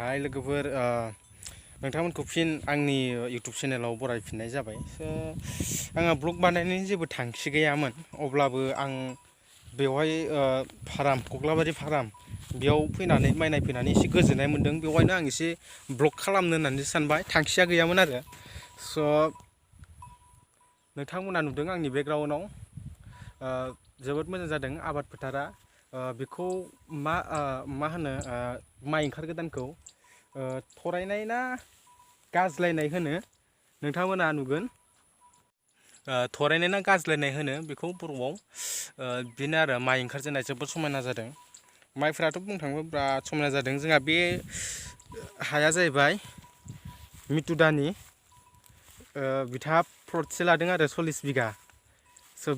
हाय लोगोफोर नोंथांमोनखौ फिन आंनि इउट्युब चेनेलाव बरायफिननाय जाबाय। आंहा ब्लग बानायनायनि जेबो थांखि गैयामोन, अब्लाबो आं बेवहाय फार्म कक्लाबारि फार्म बेयाव फैनानै माइ नायफैनानै एसे गोजोननाय मोन्दों। बेवहायनो आं एसे ब्लग खालामनो होननानै सानबाय, थांखिया गैयामोन आरो। नोंथांमोना नुदों आंनि बेकग्राउन्डआव जोबोद मोजां जादों आबाद फोथारा। बेखौ मा होनो माइ ओंखारगोदानखौ थरायनाय ना गाज्लायनाय होनो नोंथांमोना नुगोन। थरायनाय ना गाज्लायनाय होनो बेखौ बर'आव। बेनो आरो माइ ओंखारजेननाय जोबोद समायना जादों। माइफ्राथ' बुंनो थाङोब्ला बिराद समायना जादों। जोंहा बे हाया जाहैबाय मिथुदानि, बिथाङा प्लटसे लादों आरो 40 बिगा।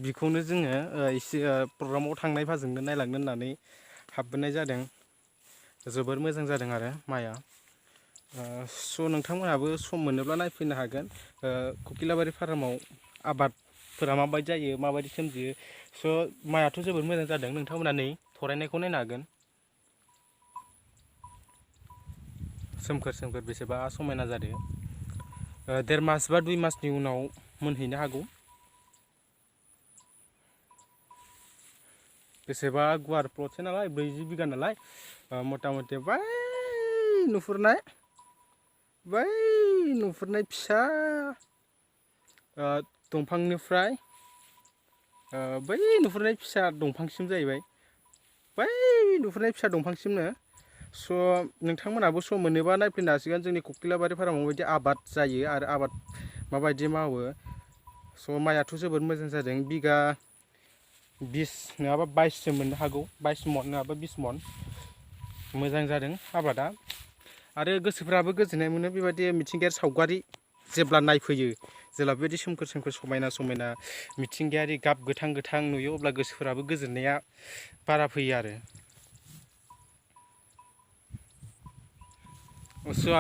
बिखौनो जोङो एसे प्रग्रामाव थांनाय फाजोंनो नायलांनो होननानै हाबबोनाय जादों। जोबोर मोजां जादों आरो माइआ। नोंथांमोनहाबो सम मोनोब्ला नायफैनो हागोन। कक्लाबारि फार्माव आबादफोरा माबायदि जायो, माबायदि सोमजियो। माइआथ' जोबोर मोजां जादों। नोंथांमोना नै थरायनायखौ नायनो हागोन। सोमखोर सोमखोर बेसेबा समायना जादों। 1.5 मास बा 2 मासनि उनाव मोनहैनो हागौ। बेसेबा गुवार प्लटसो नालाय, 40 बिगा नालाय, मथा मथि बै नुहुरनाय फिसा दंफांनिफ्राय बै नुहुरनाय फिसा दंफांसिम जाहैबाय। बै नुहुरनाय फिसा दंफांसिमनो। नोंथांमोनहाबो सम मोनोबा नायफैनो हासिगोन जोंनि कक्लाबारि फार्माव माबायदि आबाद जायो आरो आबाद माबायदि मावो। माइआथ' जोबोद मोजां जादों। बिगा 20 नङाबा 22सो मोननो हागौ। 22 मन नङाबा 20 मन। मोजां जादों आबादा। आरो गोसोफ्राबो गोजोननाय मोनो बेबायदि मिथिंगायारि सावगारि जेब्ला नायफैयो, जेब्ला बेबायदि सोमखोर सोमखोर समायना समायना मिथिंगायारि गाब गोथां गोथां नुयो, अब्ला गोसोफोराबो गोजोननाया बारा फैयो आरो।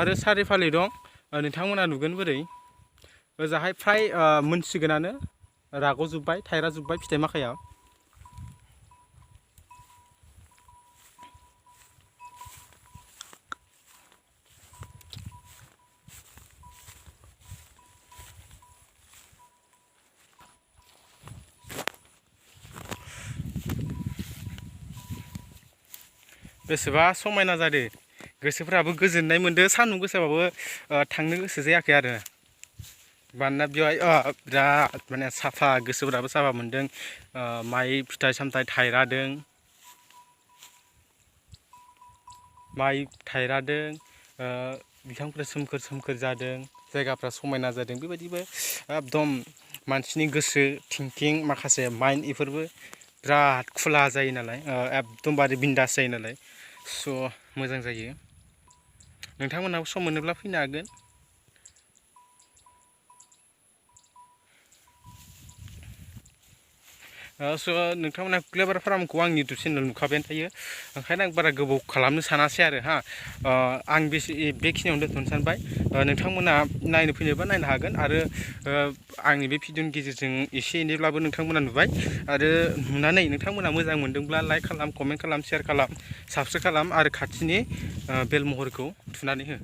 आरो सारिफाले दं, नोंथांमोना नुगोन बोरै। ओजाहाय फ्राय मोनसिगोनानो, राग'जोब्बाय, थायराजोब्बाय फिथाइ माखाया। बेसेबा समायना जादों। गोसोफ्राबो गोजोननाय मोन्दों। सान्दुं गोसाबाबो थांनो गोसो जायाखै आरो। मानोना बेवहाय बिराद माने साफा, गोसोफोराबो साफा मोन्दों। माइ फिथाइ सामथाइ थायरादों। बिफांफ्रा सोमखोर सोमखोर जादों। जायगाफ्रा समायना जादों। बेबायदिबो एकदम मानसिनि गोसो थिंकिं माखासे माइन्ड बेफोरबो बिराद खुला जायो नालाय, एकदमबारे बिन्दास जायो नालाय। मोजां जायो। नोंथांमोनहाबो सम मोनोब्ला फैनो हागोन। नोंथांमोना कक्लाबारि फार्मखौ आंनि इउट्युब चेनेल नुखाबायानो थायो, ओंखायनो आं बारा गोबाव खालामनो सानासै आरो। आं बेखिनियावनो दोनथ'नो सानबाय। नोंथांमोना नायनो फैनोबा नायनो हागोन। आरो आंनि बे भिडिअनि गेजेरजों एसे एनैब्लाबो नोंथांमोना नुबाय। आरो नुनानै नोंथांमोना मोजां मोनदोंब्ला लाइक खालाम, कमेन्ट खालाम, शेयार खालाम, साबस्क्राइब खालाम आरो खाथिनि बेल महरखौ थुनानै हो।